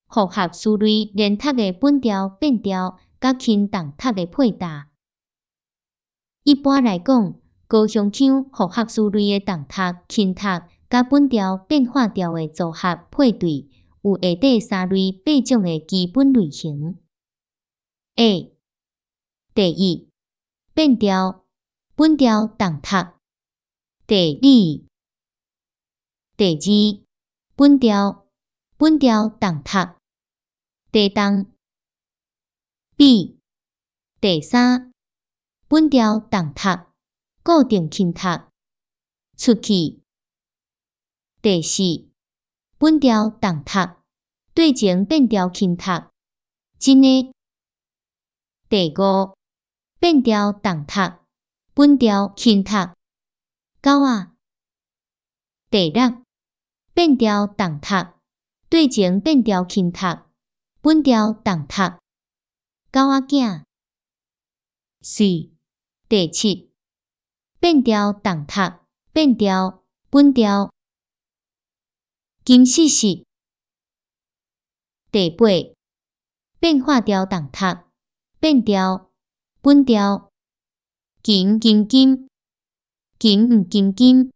複合詞類連讀的本調變調佮輕重讀的配搭。一般來講，高雄腔複合詞類的重讀、輕讀佮本調變化調的組合配對，有下底三類八種的基本類型。A 第一，變調本調重讀。第二，第二，本調本調重讀。第重 B 第三，本調重讀，固定輕讀。出去。第四，本調重讀，對前變調輕讀。真的。第五，變調重讀，本調輕讀。狗仔。第六，變調重讀，對前變調輕讀，本調重讀。狗仔囝。C 第七，變調重讀，變調本調。金四四。第八，變化調重讀，變調本調。金金金，金毋金金。